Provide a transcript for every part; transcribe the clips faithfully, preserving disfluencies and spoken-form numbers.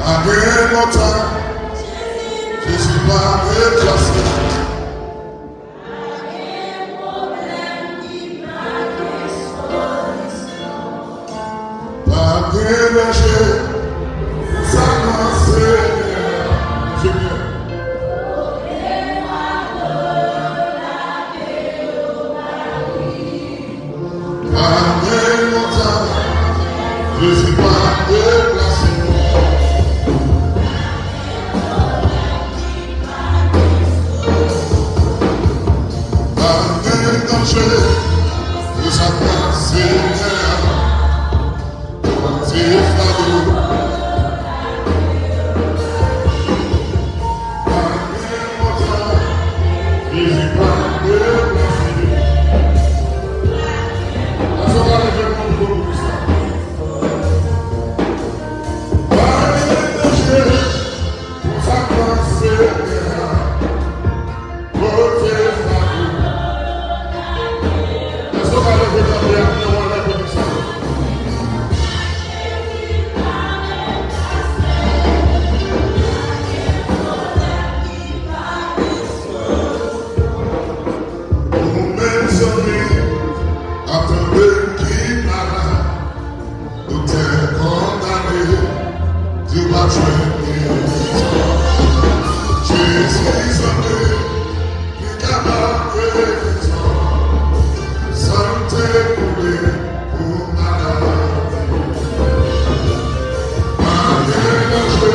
Pa gen montay Jezi pa deplase. Pa gen danje pou sa k nan Senyè. Senyè. Pa gen montay Jezi pa deplase. Pa gen danje pou sa k nan Senyè. Bondye fado. Pa gen montay Jezi pa deplase. Èske w ka leve men w pou Kris la? Pa gen danje pou sa k nan Senyè a. Bondye fado. Èske w ka leve kanpe ak men w anlè pou Kris la? Ou menm zanmi, ap tande ki malad. Doktè kondane, di w p ap jwenn gerizon. Jezi sanble, li kapab gerizon. San l te koule pou maladi. Pa gen danje.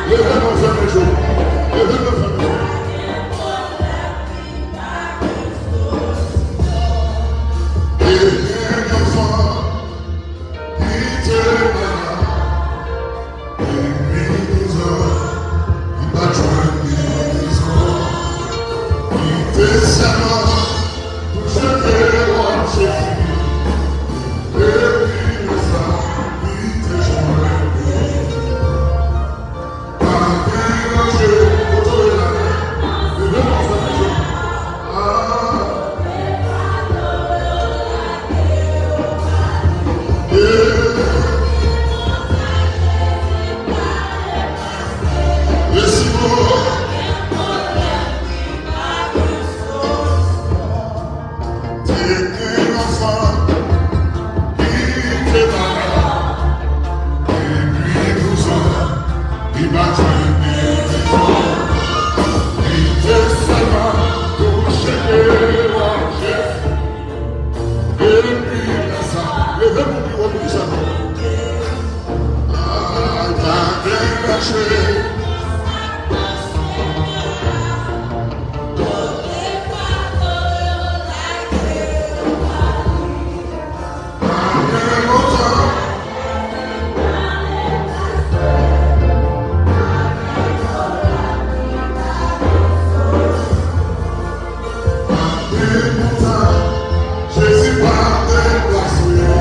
Leve men w, fèmen je w. Leve men w, fèmen je w. Te gen yon fanm ki te malad. Depi douz an, li pa t jwenn gerizon. Li te sèlman touche kè Jezi. Depi lè sa, li te jwenn gerizon. Pa gen danje, kote w ye la, leve men w, fè danje. Ah. Te gen yon fanm ki te malad depi douz an, li pa t jwenn gerizon. Li te sèlman touche kè Jezi. Depi lè sa, leve pou pi wo pou ki sa. Ay, pa gen danje. Jezi pa deplase.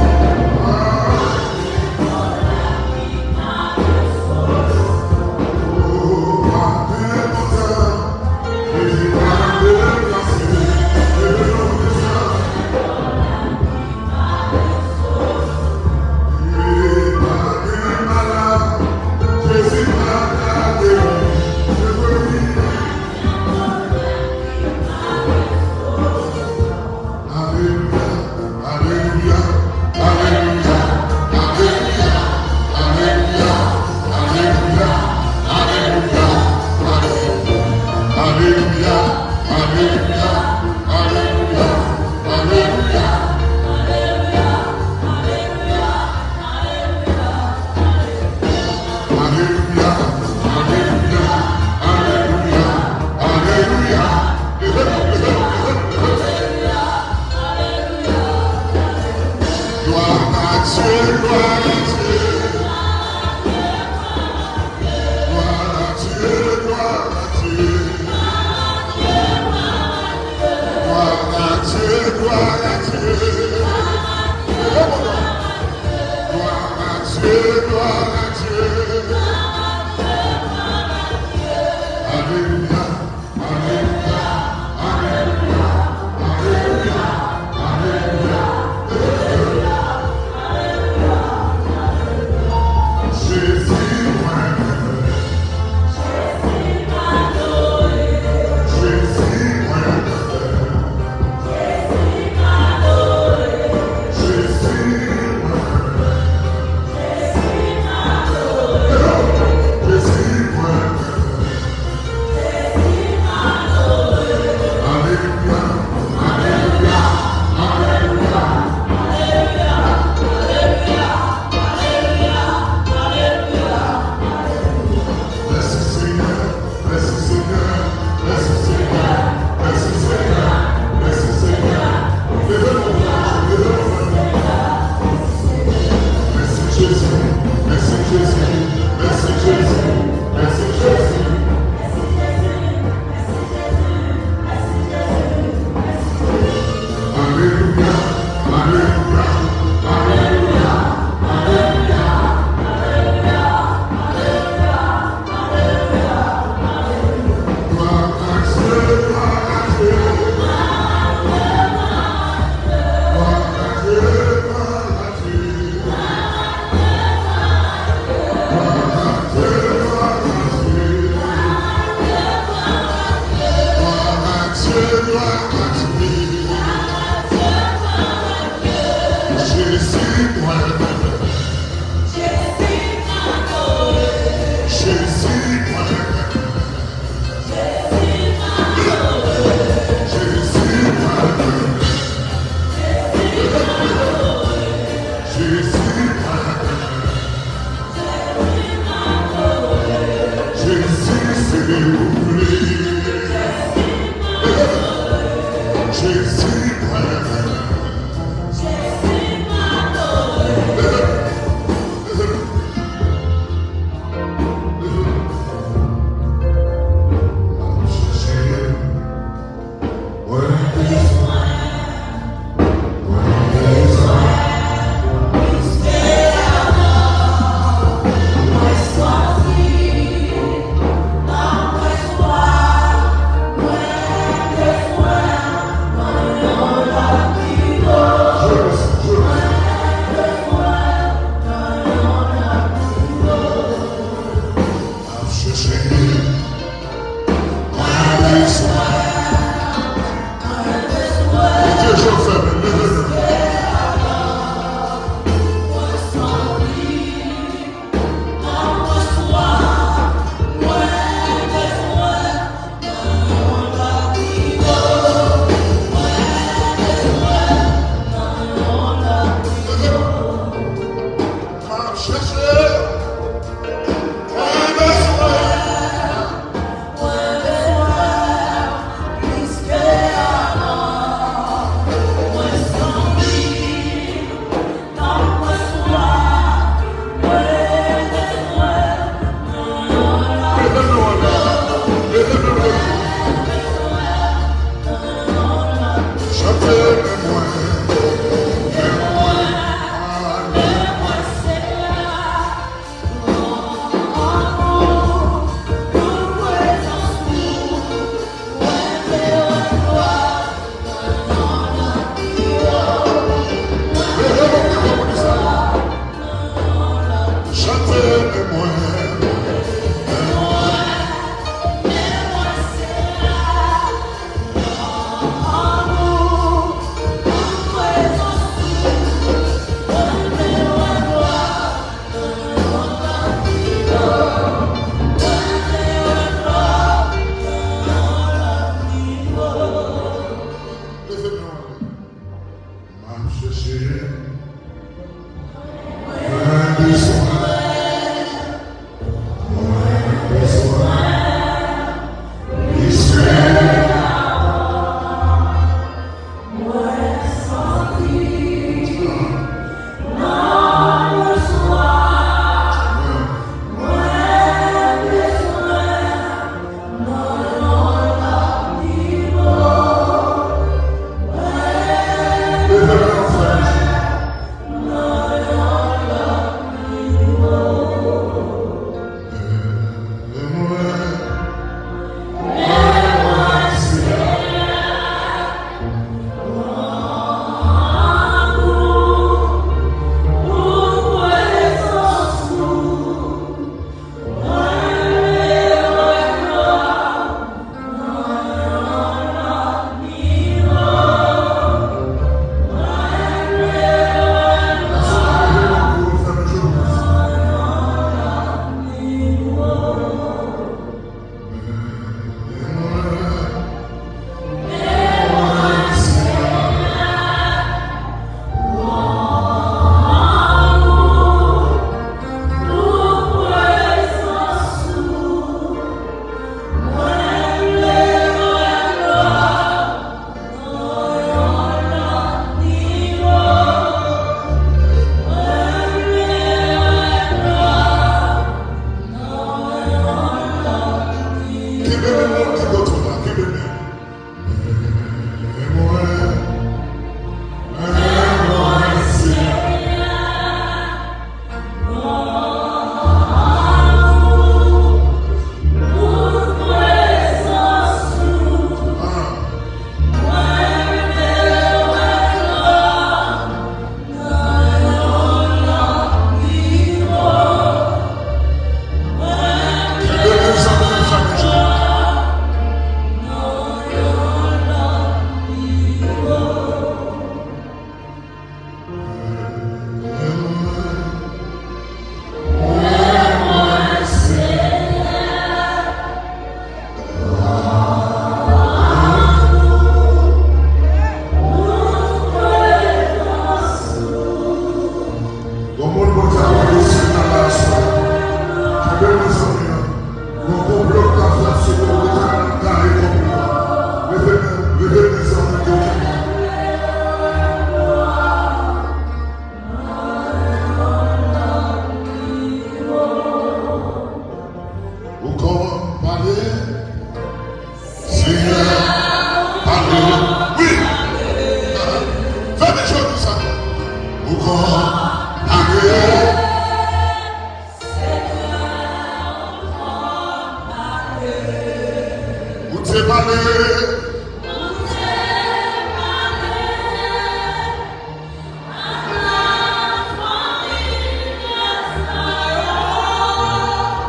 Te pale.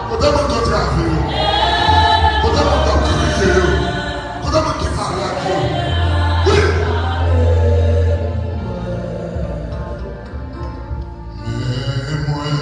Kote moun k antrave yo? Kote moun k ap kriye yo? Kote moun ki malad yo? Wi! Men mwen,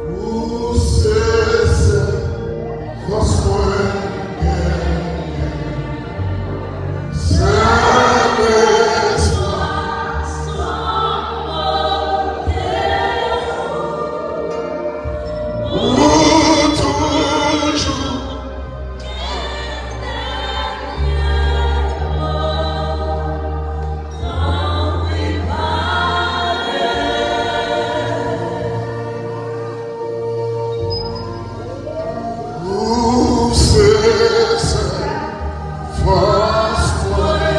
Ou se sèl fòs mwen genyen. Sèl espwa. Ou toujou. Ou se sèl fòs mwen.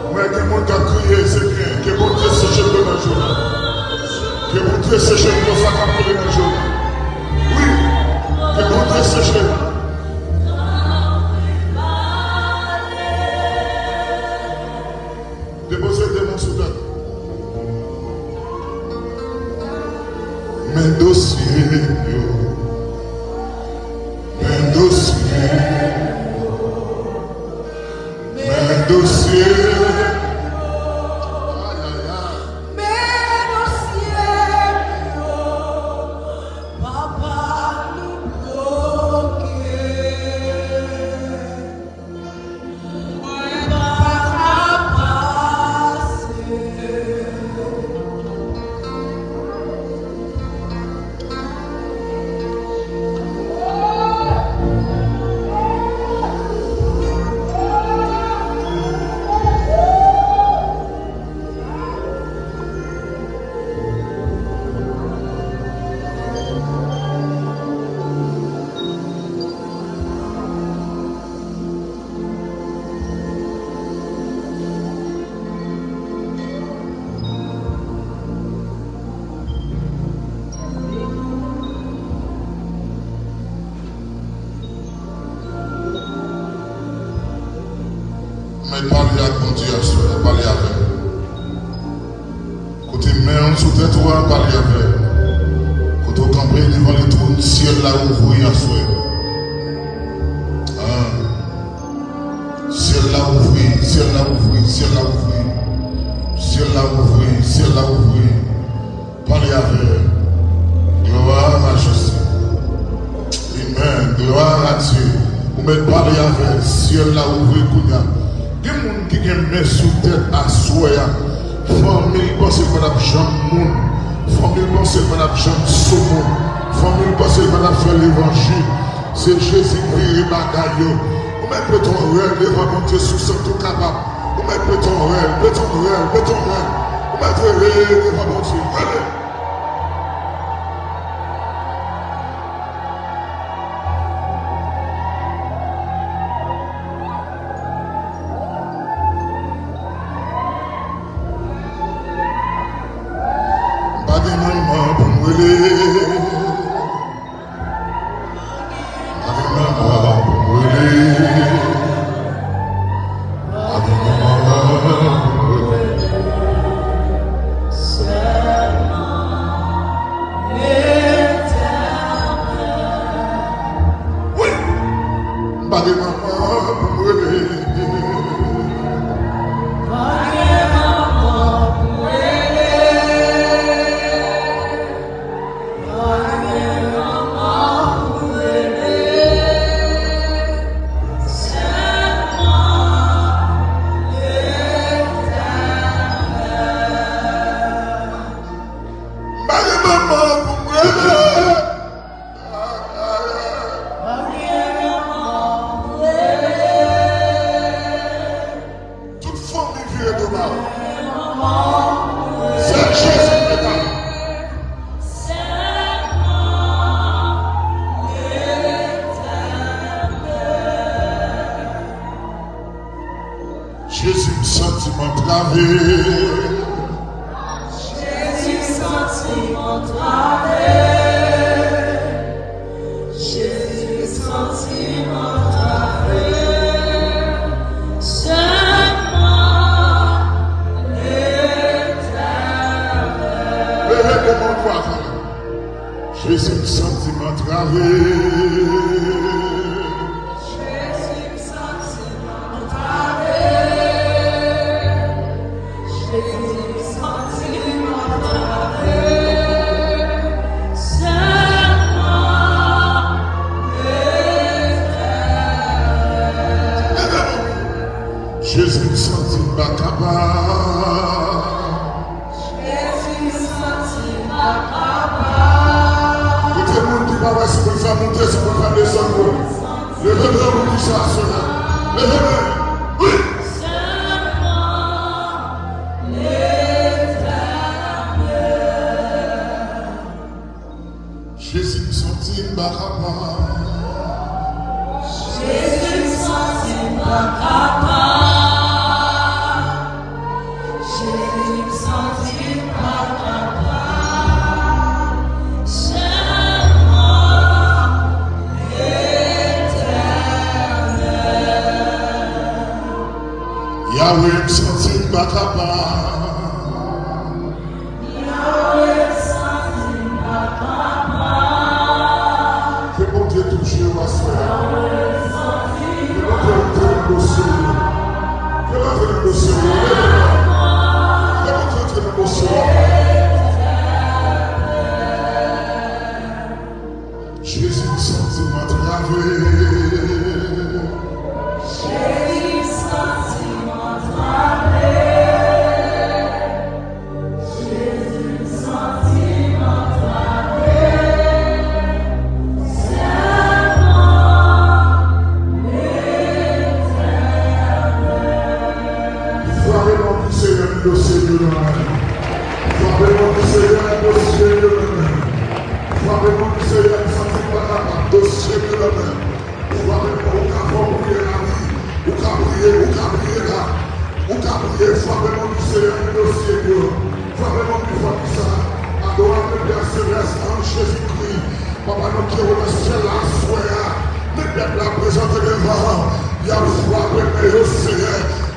Mwen gen moun k ap kriye, se byen. Ke Bondye seche dlo nan je w la. Ke Bondye seche dlo sa k ap koule nan je w la. Wi. Ke Bondye seche. Depoze de men sou tèt. Men dosye yo. Men dosye yo. Men dosye yo. Ay, ay, ay. Men dosye yo. Papa, nou bloke. Mèt pale ak Bondye aswè a, pale avè l. Kote men w sou tèt ou a, pale avè l. Kote w kanpe devan letwòn, syèl la ouvri aswè. Ah. Syèl la ouvri, syèl la ouvri, syèl la ouvri. Syèl la ouvri, syèl la ouvri. Pale avè l. Gloire à Jésus. Amen. Gloire à Dieu. Ou mèt pale avè l. Syèl la ouvri kounye a. Gen moun ki gen men sou tèt aswè a. Fanmi l panse l pa t ap janm moun. Fanmi l panse l pa t ap janm sou moun. Fanmi l panse l pa t ap fè levanjil. Se Jezi k vire bagay yo. Ou mèt mete yon règ devan Bondye sou sa tou kapab. Ou mèt pete yon rèl, pete yon rèl, pete yon rèl. Ou mèt rele devan Bondye, rele. M pa gen manman pou m rele. M pa gen manman pou m rele. M pa gen manman pou m rele. Sèlman Letènèl. Wi! M pa gen manman pou m rele. M pa gen manman pou m rele. Tout fanmi vire do ba ou. Sèl Jezi k te ka. Jezi, m santi m antrave. Jezi, m santi m antrave. Jezi, m santi m antrave. Sèlman Letènèl. Leve de mon vwa. Jezi, m santi m antrave. Jezi, m santi m antrave. Jezi, m santi m antrave. Sèlman Letènèl. Jezi, m santi m pa kapab. Jezi, m santi m pa kapab. Kote moun ki pa wè si pou l fè monte, si pou l fè desann yo? Leve men w pou sa aswè a. Leve men. Wi. Sèlman Letènèl. Jezi, m santi m pa kapab. Jezi, m santi m pa kapab. Jezi, m santi m pa kapab. Sèlman Letènèl. Yahweh, m santi m pa kapab. Ke Bondye touche w aswè a. Ke Bondye antre nan dosye w. Ke l antre nan dosye w. Ke Bondye antre nan dosye w. Jezi, m santi m antrave. Jezi, m santi m antrave. Jezi, m santi m antrave. Sèlman Letènèl. Frape non di Senyè, men dosye yo nan men. Frape non di Senyè, men dosye yo nan men. Frape non di Senyè, m santi m pa kapab, dosye yo nan men. Frape non, ou ka fè yon priyè la, wi. Ou ka priye, ou ka priye la. Ou ka priye, frape non di Senyè, men dosye yo. Frape non di fanmi sa. Adoratè Pè Selès, nan Jezikri. Papa, nou ki yo nan syèl la, aswè a. Men pèp la prezante devan. Y ap frape men yo, Senyè.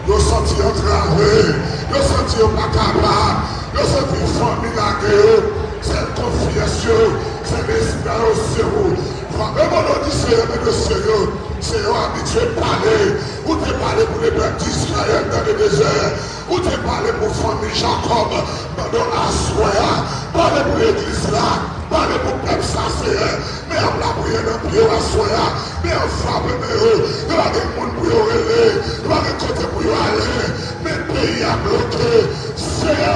Yo santi yo antrave. Yo santi yo pa kapab. Yo santi fanmi lage yo. Sèl konfyans yo, sèl espwa yo se ou. Frape men non di Senyè, men dosye yo. Senyè, w abitye pale. Ou te pale pou lepèp Izrayèl nan ledezè. Ou te pale pou fanmi Jakòb pandan aswè a. Pale pou legliz la. Pale pou pèp sa, Senyè. Men y ap lapriyè nan pye w aswè a. Men y ap frape men yo. Yo pa gen moun pou yo rele. Yo pa gen kote pou yo ale. Men peyi a bloke. Senyè!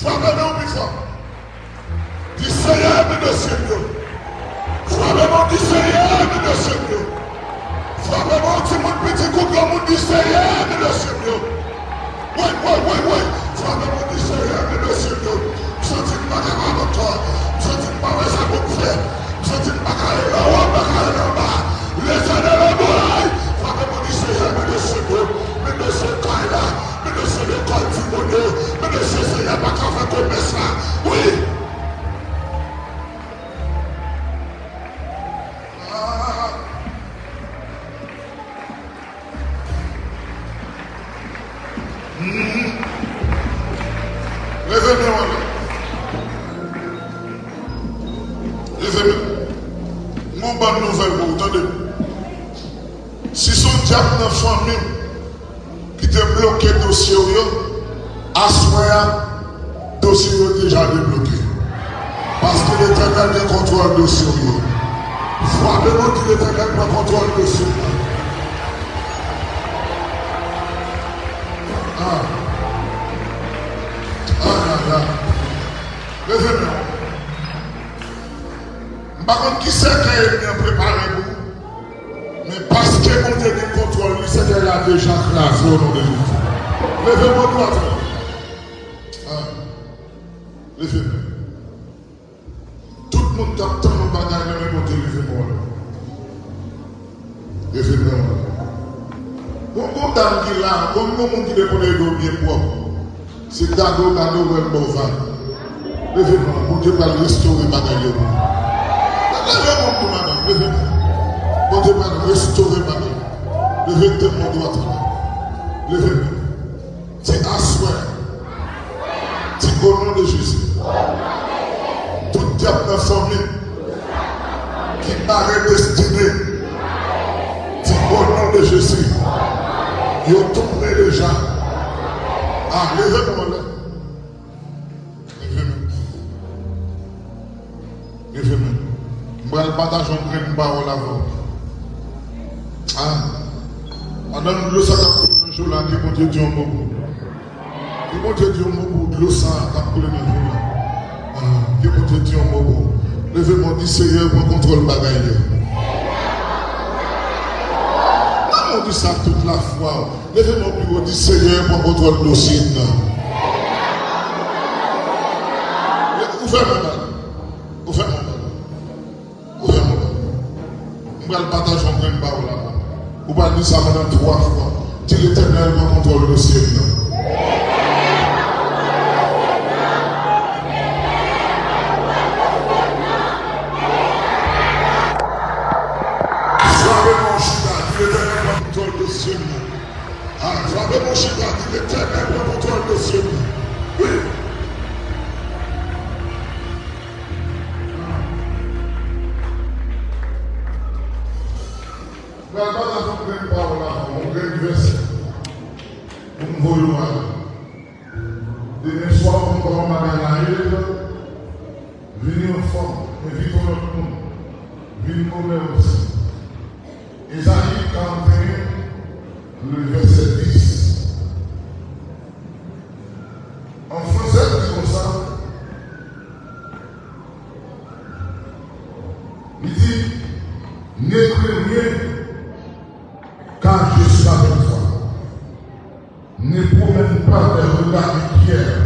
Frape men w pi fò. Di, Senyè, men dosye m yo. Frape men w, di, Senyè, men dosye m yo. Frape men w, timoun pi Senyè, men mesye m yo. Woy, woy, woy, woy. Frape pou di, Senyè, men mesye m yo. M santi m pa kapab ankò. M santi m pa wè sa pou m fè. M santi m pa ka rele anwo, m pa ka rele anba. Letènèl anmwey. Frape pou di, Senyè, men mesye m yo. Men mesye kay la. Men mesye lekòl timoun yo. Men mesye, Senyè pa ka fè komès la. Wi. Ah. Mhm. Leve men w anlè. Leve men. M gon bòn nouvèl pou ou, tande. Si se yon dyab nan fanmi w ki te bloke dosye w yo, aswè a, dosye yo deja debloke. Paske Letènèl gen kontwòl dosye w yo. Frape pou di, Letènèl pran kontwòl dosye m nan. Ah. Ay, ay, ay. Leve men w. M pa konn ki sèkèy ènmi an prepare pou ou. Men paske Bondye gen kontwòl li, sèkèy la deja kraze o non de Jezi. Leve men w dwat la. Ah. Leve men w. Tout moun k ap tann yon bagay nan men Bondye, leve men w la. Leve men w la. Bon, gon dam ki la, gon, gon moun ki te konn ede w byen pwòp. Se gade w, gade w, wè l ba w vag. Leve men w, Bondye pral restore bagay yo pou ou. Leve men w pou madanm, leve men w. Bondye pral restore bagay. Leve tèt mwen dwat la. Leve men w. Di aswè. Di o non de Jezi. Tout dyab nan fanmi ki bare destine. Di o non de Jezi. Yo tonbe deja. Ah, leve men w anlè. Leve men w. Leve men w. M pral pataje yon grenn pawòl avè w. Ah. Pandan dlo sa k ap koule nan je w la, ke Bondye di yon mo pou ou. Ke Bondye di yon mo pou ou, dlo sa k ap koule nan je w la. Ah, ke Bondye di yon mo pou ou. Leve men w, di, Seyè, pran kontwòl bagay yo. Nan men w, di sa ak tout lafwa w. Leve men w pi wo, di, Seyè, pran kontwòl dosye m nan. Ou fè mwen mal. Ou fè mwen mal. Ou fè mwen mal. M pral pataje yon grenn pawòl avè w. Ou pral di sa pandan twa fwa. Di, Letènèl pran kontwòl dosye m nan. Frape nan chita, di, Letènèl pran kontwòl dosye m nan. Ah, frape nan chita, di, Letènèl pran kontwòl dosye m nan. Wi. Pral pataje yon grenn pawòl avè w, yon grenn vèsè. Pou m voye w ale. Demen swa, ou konn kòman bagay la ye, vini anfòm, envite yon lòt moun, vin komèse. Ezayi karant e en, le vèsè dis. An fransè, li di konsa, li di, Ne craignez pas, car je suis avec toi. Ne promène pas des regards inquiets